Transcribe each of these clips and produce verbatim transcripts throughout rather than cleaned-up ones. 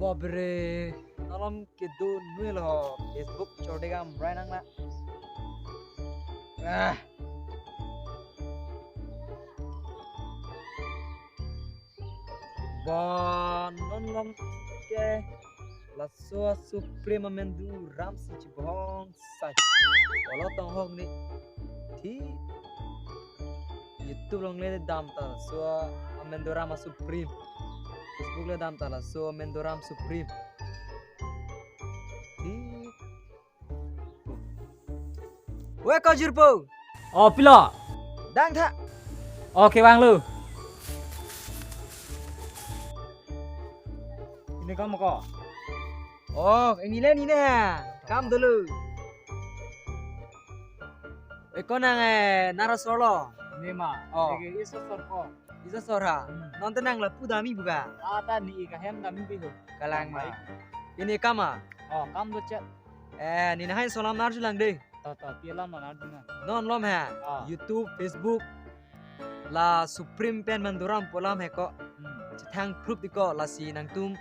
Babre, non alam kedo nui lo, Facebook chordega amrai nang na. Ah. Ba, non alam ke laso Supreme amendu ram si chibong sai. Olo tonghok ni. Thi. YouTube along le dam ta laso amendu ram a Supreme. Facebook le dam ta laso amendu ram Supreme. Thi. We ko jirpo. Oh, pilo. Dang tha. Oke, bang lu. Ini kamu ko. Oh, ini le ini ha. Kam dulu. Eko nang eh naro solo. Ini ma. Oh. Lagi iso sor ko. Iso sor ha. Hmm. Non tenang la pu dami buka. Ata ni ika hem dami biho. Kalang ma. Baik. Ini kama. Oh, kam do chat. Eh, nina hai solam narju lang deh. To, to, pi alam lo narju nang. Non lom ha. Ah. YouTube, Facebook. La Supreme pen manduram pu alam he ko. Hmm. Chethang proof di ko lasi nangtum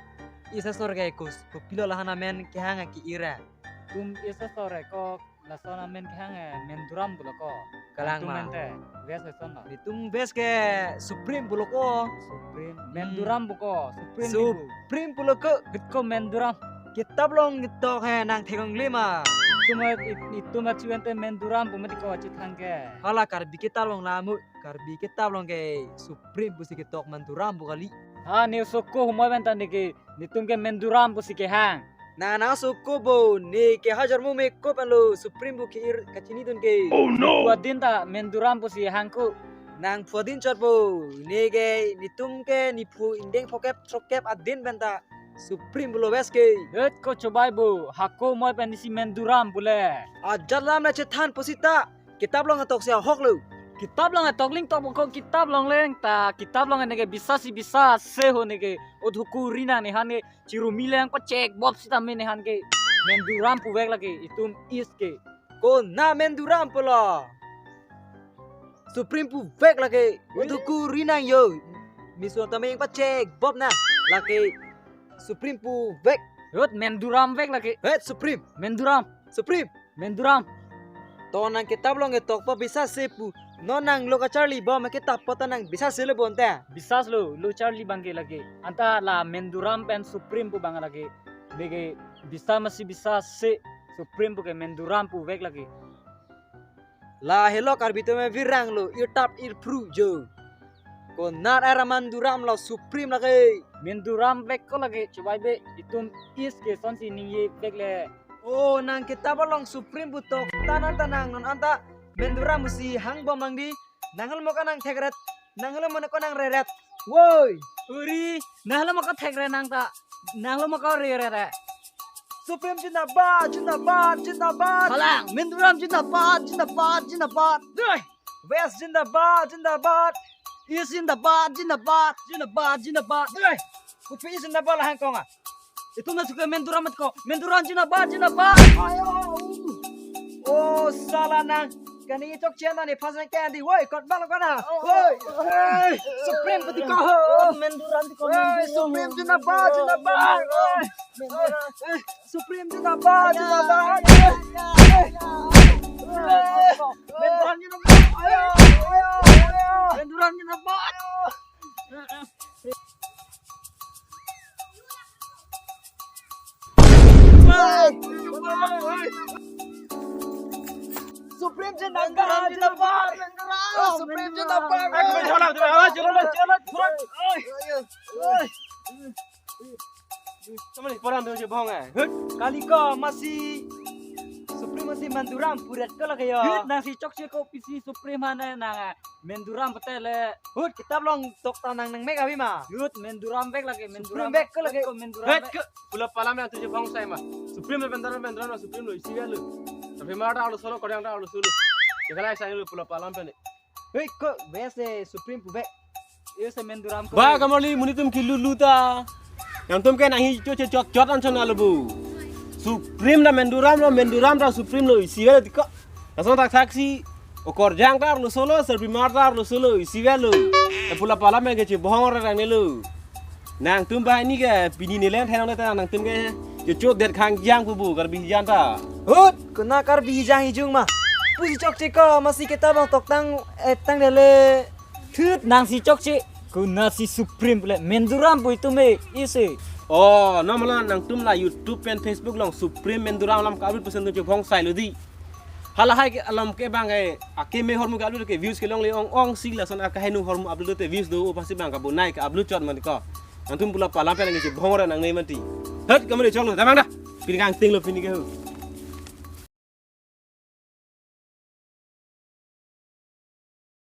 isa sor ke kus, kopilo lahan amen kehang ke ira. Tum isa sor ko lason amen kehang eh, menduram pulo ko. Kalang ma. Nangtum mente, best ason lo. Nitum best ke Supreme pulo ko. Supreme. Hmm. Menduram pu ko, Supreme di pu. Supreme pulo ko. Hit ko menduram. Kitab along ketok he nang theklongle ma. Itum a, it-, itum a chuan te menduram pu mati ko chethang ke. Hala Karbi kitab along lamu, Karbi kitab along ke Supreme pusi ketok menduram pu kali. Ha, ne soko humoi pen ta ne ke, nitum ke menduram pusi kehang. Na na soko bo, ne ke hajar mo me ko pen lo Supreme pu ke-ir kachinidun ke. Oh no! Phu adin ta menduram pusi hang ko. Nang phu adin chot bo, ne ke nitum ke niphu ingdeng phokep throkep adin pen ta Supreme pulo best ke. Het ko chobai bo, hako moi pen isi menduram pule. Ajat lam na chethan pusita, kitab along ketok si ahok lo. Kitab along ketok ling tok ko kitab along leng ta, kitab along ne ke bisa si bisa se ho ne ke, o dhuku rina ne han ke, chirumi leng pachek bop sita me ne han ke, menduram puvek lake, itum is ke. Ko na menduram pulo. Supreme puvek lake. Ui. Uduku rinang yo. Miso tame yang pachek bop na. Lake Supreme puvek. Yot menduram vek lake. Het Supreme. Menduram. Supreme. Menduram. To nang kitab along ketok pa bisa se pu. Non nang lo kacharli bom kitab pa ta nang bisa se le bonta. Bisa lo, lo charli bang ke lake. Anta la menduram pen Supreme pu bang lake. Bege bisa masi bisa se Supreme pu ke menduram puvek lake. La helo Karbi tame virang lo, irtap irpru jo. Ko nar era menduram lo Supreme lake. Menduram vek ko lake, chobai be, itum is ke son si ningje vek le. O nang kitab along Supreme pu tok, tanang tanang non anta menduram pusi hang bom nang di. Nang hal mo ka nang thekret, nang hal mo ko nang reret. Woi. Uri, nang hal mo ka thekret nang ta, nang hal mo ka reret eh. Supreme jindabad, jindabad, jindabad. Salang, menduram jindabad, jindabad, jindabad. Doi. West jindabad, jindabad. East jindabad, jindabad, jindabad, jindabad. Doi. Kopi jindabad la hang kong a. Itum na suka menduram mat ko. Menduram jindabad, jindabad. Ayo. Oh, salah nang. Kani itok chen na ni pas nang kandi. Woi, kot balo kana. Woi. Woi, Supreme pati ko. Oh, menduram di ko. Woi, Supreme jindabad, jindabad. Woi. Supreme jindabad, jindabad. Menduram jindabad. Ayo, ayo, ayo. Menduram jindabad. Supreme jindabad, jindabad. Supreme jindabad. Chalo, chalo, chalo. Oi. Oi. Tama ni, param tu je bhong eh. Hut. Kali ko masi Supreme masi menduram puret ko lake yo. Hut, nang si chokche ko pisi Supreme han eh nang eh. Menduram pete le. Hut, kitab along tok ta nang nang mek abi ma. Hut, menduram vek lake, Supreme menduram vek ko lake. Hut, menduram vek. Hut, ke pula palam yang tu je bhong sai ma. Supreme le menduram, menduram lo Supreme lo isi lo. Tapi mara ta lo solo, Korjang ta lo solo. Jekala sai lo pula palam pe ni. Hei, ko best eh Supreme puvek. Iyo se menduram ko. Ba kamarli monit atum kelulu ta. Nangtum ke nanghi cho che chot chot an chon alo bu. Supreme na menduram lo, menduram ta Supreme lo isi velo tiko. Lason thakthak si o Korjang ta arloso lo, Sarbimar ta arloso lo isi velo. E pula palam ke chibong ra nang ne lo. Nangtum banghini ke pini nelen thenong le ta nangtum ke chochot det khang jang pu bu Karbi hijan ta. Hut, kona Karbi hijang hijung ma. Pusi chokche ko, masi kita bang toktang, eh, tang dele. Thut nangsi chokche, kona si Supreme pule, Menduram pu itum e, isi. Oh, no mala nangtum la YouTube pen Facebook along Supreme Menduram alam ka-upload pesen tu chubhong sai lo di. Halahai ke alam ke bang eh, akeme hormu ka-upload ke views ke longle ong ong si lason akahenu hormu upload te views do, pasi bang kabonai ka-upload chot man ko. Nangtum pula palam pen nangji bhong ra nangne manti. Hut, kamu de chong lo, damang dah. Pini kangting lo pini ke hu.